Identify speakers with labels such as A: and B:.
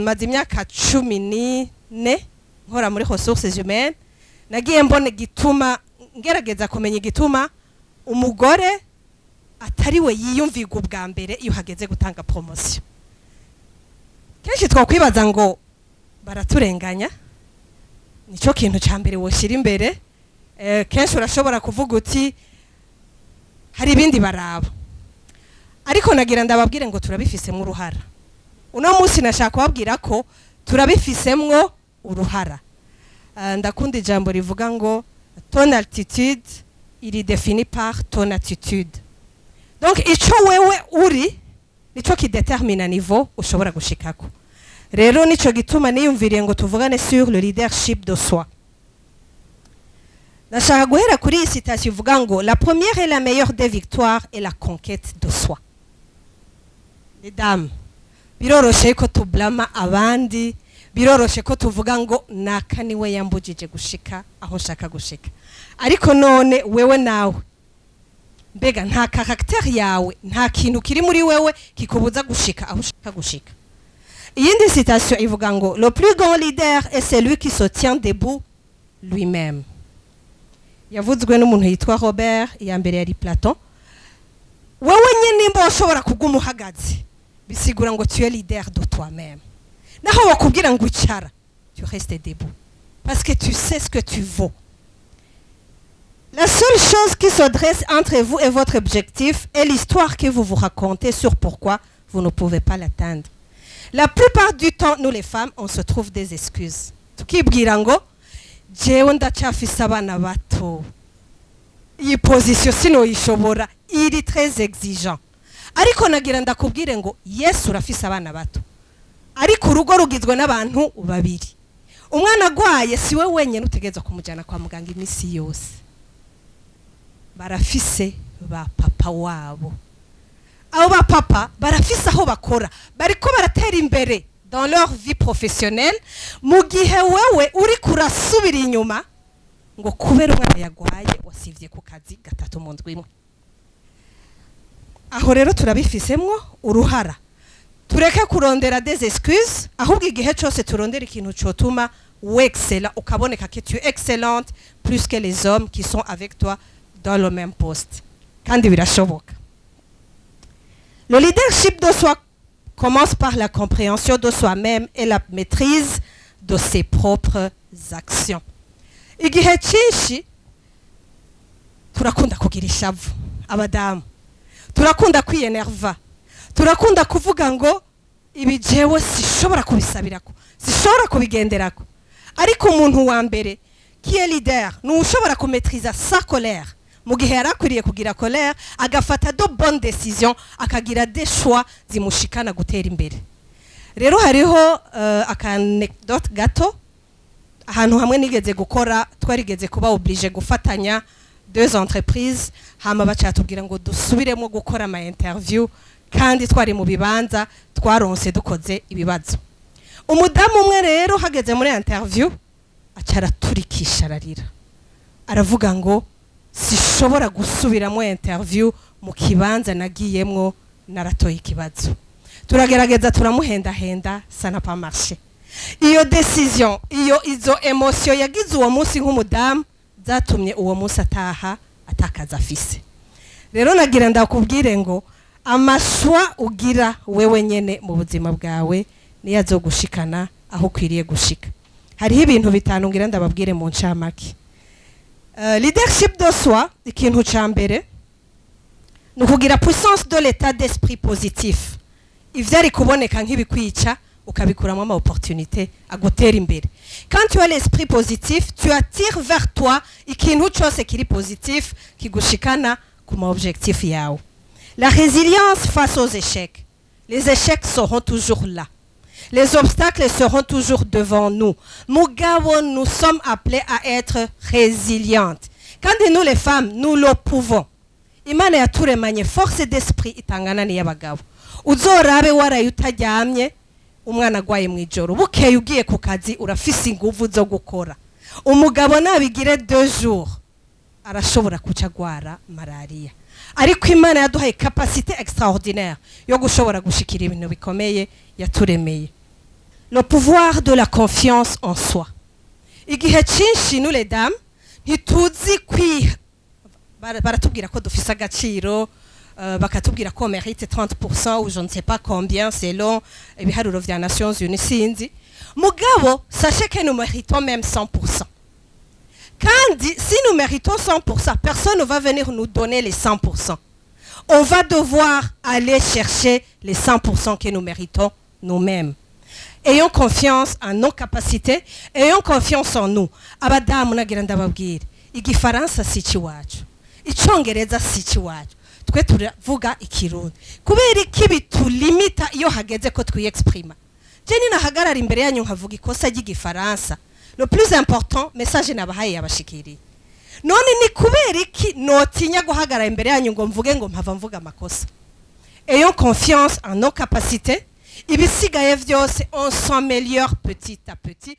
A: Maze imyaka 14 nkora muri ressources humaines. Nagiye mbona igituma, ngerageza kumenya igituma umugore atari we yiyumvirwa ubwa mbere iyo hageze gutanga promotion. Kenshi twakwibaza ngo baraturenganya, nico kintu ca mbere woshyira imbere. Kenshi urashobora kuvuga uti hari ibindi baraba, ariko nagira ndababwire ngo turabifisemo uruhara. Uno munsi nashaka kubabwira ko turabifisemwo uruhara. Ndakunda ijambo rivuga ngo ton altitude iri définie par ton attitude. Donc ico wewe uri nico kidetermina niveau ushobora gushikako. Rero nico gituma niyumviriye ngo tuvugane sur le leadership de soi. Ndashaka guhera kuri iyi citation ivuga ngo la première et la meilleure des victoires est la conquête de soi. Les dames, biroroshe ko tublama abandi, biroroshe ko tuvuga ngo naka niwe yambujije gushika aho nshaka gushika. Ariko none wewe nawe, mbega nta caractère yawe, nta kintu kiri muri wewe kikubuza gushika aho ushaka gushika? Iyindi citation ivuga ngo le plus grand leader est celui qui se tient debout lui-même. Yavuzwe n'umuntu yitwa Robert, iya mbere yari Platon. Wewe nyine nimba ushobora kuguma uhagaze, bisigura ngo tu es leader de toi-même. Naho bakubwira ngo icara, tu restes debout parce que tu sais ce que tu vaux. La seule chose qui se dresse entre vous et votre objectif est l'histoire que vous vous racontez sur pourquoi vous ne pouvez pas l'atteindre. La plupart du temps, nous les femmes, on se trouve des excuses. Tukibwira ngo jewe ndacyafise abana bato, iyi position sinoyishobora, iri très exigeant. Ariko nagira ndakubwire ngo yes, urafise abana bato, ariko urugo rugizwe n'abantu babiri. Umwana agwaye, si we wenyine utegerezwa kumujyana kwa muganga iminsi yose. Barafise ba papa wabo. Abo ba papa barafise aho bakora, bariko baratera imbere dans leur vie professionnelle, mu gihe wewe uri kurasubira inyuma ngo kubera umwana yagwaye wasivye ku kazi gatatu mu ndwi imwe. Aho rero turabifisemwo uruhara. Tureke kurondera des excuses, ahubwo igihe cyose turondera ikintu cotuma wexcella, ukaboneka que tu es excellente plus que les hommes qui sont avec toi dans le même poste. Kandi birashoboka. Le leadership de soi commence par la compréhension de soi-même et la maîtrise de ses propres actions. Igihe cyinshi turakunda kugira ishavu, abadamu turakunda kwiyenerva, turakunda kuvuga ngo ibi jewe sishobora kubisabirako, sishobora kubigenderako. Ariko umuntu wa mbere qui est leader ni ushobora kumetriza sa colère mu gihe yari akwiriye kugira colère, agafata de bonnes décisions, akagira des choix zimushikana gutera imbere. Rero hariho aka anecdote gato. Ahantu hamwe nigeze gukora, twarigeze kuba obligé gufatanya deux entreprises, hama bacatubwira ngo dusubiremo gukora ama interview kandi twari mu bibanza twaronse dukoze ibibazo. Umudamu umwe rero hageze muri interview aca araturikisha, ararira, aravuga ngo sishobora gusubiramo interview mu kibanza nagiyemwo naratoye ikibazo. Turagerageza, turamuhendahenda, ça n'a pas marché. Iyo décision, iyo izo émotion yagize uwo munsi nk'umudamu zatumye uwo munsi ataha atakaza afise. Rero nagira ndakubwire ngo ama choix ugira wewe nyene mu buzima bwawe niyo azogushikana aho ukwiriye gushika. Hariho ibintu bitanu ngira ndababwire mu ncamake. Leadership de soi, ikintu ca mbere ni ukugira puissance de l'état d'esprit positif. Ivyari kuboneka nk'ibikwica, ukabikuramo ama opportunité agutera imbere. Quand tu as l'esprit positif, tu attires vers toi ikintu cyose kiri positif kigushikana ku ma objectif yawe. La résilience face aux échecs. Les échecs seront toujours là, les obstacles seront toujours devant nous. Mugabo, nous sommes appelés à être résilientes. Kandi nous les femmes, nous le pouvons. Imana yaturemanye force d'esprit itangana n'iy'abagabo. Uzorabe waraye utaryamye, umwana agwaye mu ijoro, bukeye ugiye ku kazi urafise inguvu zo gukora. Umugabo nabigire 2 jours arashobora kuca agwara malariya. Ariko Imana yaduhaye capacité extraordinaire yo gushobora gushikira ibintu bikomeye yaturemeye. Le pouvoir de la confiance en soi. Igihe cyinshi, nous les dames, ntituzi kwiha. Baratubwira ko dufise agaciro, bakatubwira ko mérite 30% ou je ne sais pas combien selon ibiharuro vya Nations Unies, sinzi. Mugabo sachez que nous méritons même 100%. Kandi si nous méritons 100%, personne ne va venir nous donner les 100%. On va devoir aller chercher les 100% que nous méritons nous-mêmes. Ayons confiance en nos capacités, ayons confiance en nous. Abadamu, nagira ndababwire, igifaransa si icy'iwacu, icyongereza si icy'iwacu, twe turavuga ikirundi. Kubera iki bitulimita iyo hageze ko twiyexprima? Je ninahagarara imbere yanyu nkavuga ikosa ry'igifaransa, le plus important, message nabahaye yabashikiriye. None ni kubera iki notinya guhagarara imbere yanyu ngo mvuge ngo mpava mvuga amakosa? Ayons confiance en nos capacités. Ibisigaye vyose, on s'améliore petit à petit.